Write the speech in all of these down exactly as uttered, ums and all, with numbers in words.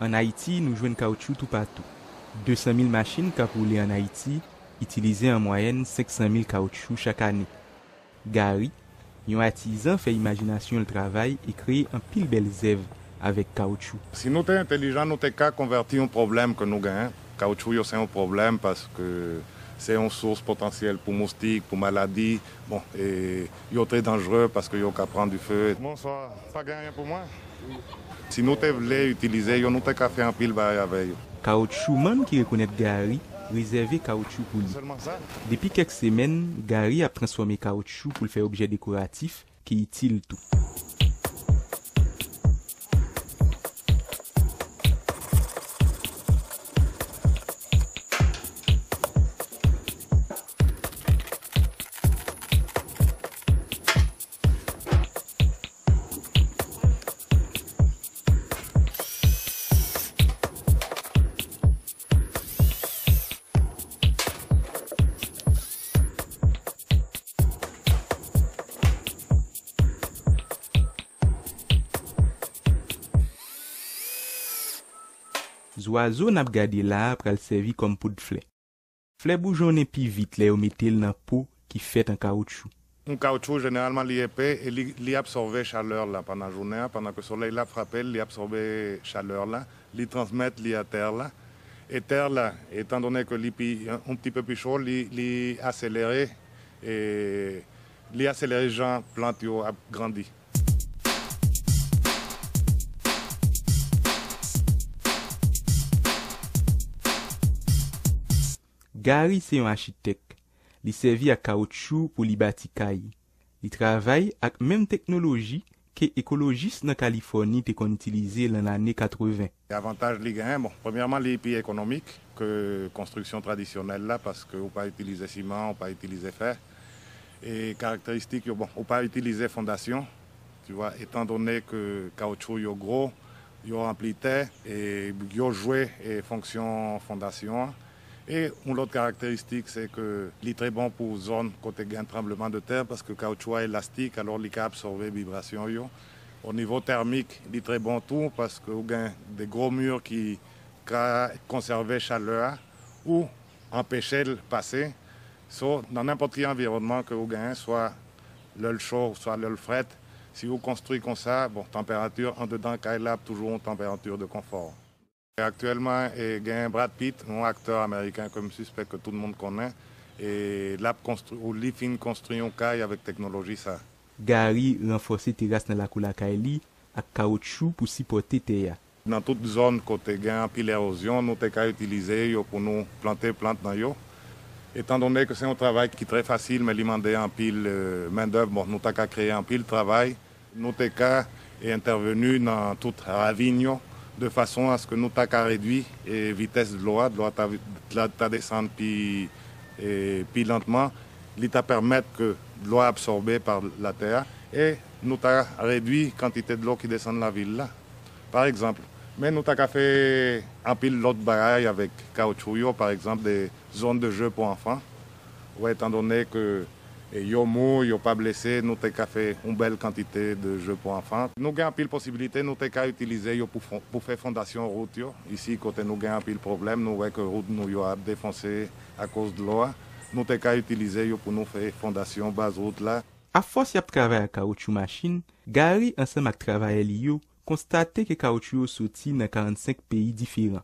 Ann Ayiti, nou jwenn kawotchou toupatou. De san mil machin k ap woule ann Ayiti itilize an mwayèn senk san mil kawotchou chak ane. Gary, yon atizan, fè imajinasyon l travay e kreye anpil bèl zèv avèk kawotchou. Si nou te entelijan, nou te ka konvèti yon pwoblèm ke nou genyen. Kawotchou yo se yon pwoblèm paske se yon sous potansyèl pou moustik, pou maladi. Bon, e yo trè danjere paske yo ka pran dife. Bonswa, pa gen anyen pou mwen? Si nou te vle itilize yo, nou te ka fè anpil bagay avè yo. Kawotchoumann ki rekonèt Gary rezève kawotchou pou li. Sèlman sa. Depi kèk semèn, Gary ap transfòme kawotchou pou l fè objè dekoratif ki itil tou. Zwazo n ap gade la a pral sèvi kòm poud flè. Flè boujonnen pi vit lè yo mete l nan po ki fèt an kawotchou. Yon kawotchou, jeneralman, li epe e li, li absòbe chalè la pandan jounen an. Pandan ke solèy la ap frape l, li absòbe chalè la, li transmèt li a tè la. E tè la, etandone ke li pi, yon ti pe pi cho, li, li aselere, e li aselere jan plant yo ap grandi. Gary se yon achitèk. Li sèvi ak kawotchou pou li bati kay. Li travay ak menm teknoloji ke ekolojis nan Kalifòni te konn itilize nan lane katreven. Avantaj li genyen, bon, premyèman, li pi ekonomik ke konstriksyon tradisyonèl la, paske ou pa itilize siman, ou pa itilize fè. E karakteristik yo, bon, ou pa itilize fondasyon, tu vois, etandone ke kawotchou yo gwo, yo ranpli tè, e yo jwe, e, fonksyon fondasyon an. E yon lòt karakteristik, se ke li trè bon pou zòn kote gen tranbleman de tè, paske kawotchou a elastik, alò li ka absòbe vibrasyon yo. O nivo tèmik, li trè bon tou, paske ou gen de gwo mi ki ka konsève chalè a, ou anpeche l pase. So, nan nenpòt ki anviwònman ke ou genyen, swa lè l cho, swa lè l frèt, si ou konstwi konsa, bon, tanperati andedan kay la ap toujou yon tanperati de konfò. Aktyèlman, e, gen Brad Pitt, yon aktè ameriken ke m sispèk ke tout moun konnen, e l ap konstwi, ou li fin konstwi yon kay avèk teknoloji sa. Gary ranfòse teras nan lakou lakay li ak kawotchou pou sipòte tè a. Nan tout zòn kote gen anpil ewozyon, nou te ka itilize yo pou nou plante plant nan yo. Etandone ke se yon travay ki trè fasil, men li mande anpil, e, mendèv, bon, nou ta ka kreye anpil travay. Nou te ka, e, entèveni nan tout ravin yo, de fason aske nou ta ka redui, e, vitès dlo a, dlo a ta, ta, ta desann pi, e, pi lantman. Li ta pèmèt ke dlo a absòbe pa latè a, e nou ta redui kantite dlo ki desann lavil la. Pa egzanp, men nou ta ka fè anpil lòt bagay avèk kawotchou yo, pa egzanp, de zòn de jeu pou anfan. Ou wè, etandone ke, e, yo mou, yo pa blese, nou te ka fè yon bèl kantite de jeu pou anfan. Nou gen anpil posibilite, nou te ka itilize yo pou fon-, pou fè fondasyon wout yo. Isi, kote nou gen anpil pwoblèm, nou wè ke wout nou yo ap defonse akoz dlo a. Nou te ka itilize yo pou nou fè fondasyon baz wout la. Afòs y ap travay ak kawotchou machin, Gary ansanm ak travayè li yo konstate ke kawotchou yo soti nan karannsenk peyi diferan.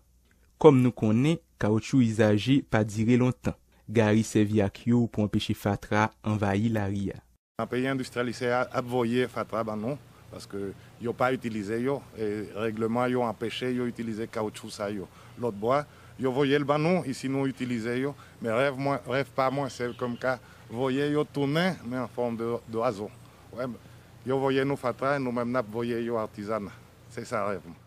Kòm nou konnen, kawotchou izaje pa dire lontan. Gary sèvi ak yo pou anpeche fatra anvayi lari a. Nan peyi endistryalis a, ap voye fatra ban nou, paske yo pa itilize yo, e règleman yo anpeche yo itilize kawotchou sa yo. Lòt bò a, yo voye l ban nou, isi nou itilize yo, men rèv mwen, rèv pa mwen, se ke m ka voye yo tounen, men an fòm de, dwazo. Wè, yo voye nou fatra, nou menm n ap voye yo atizana. Se sa rèv mwen.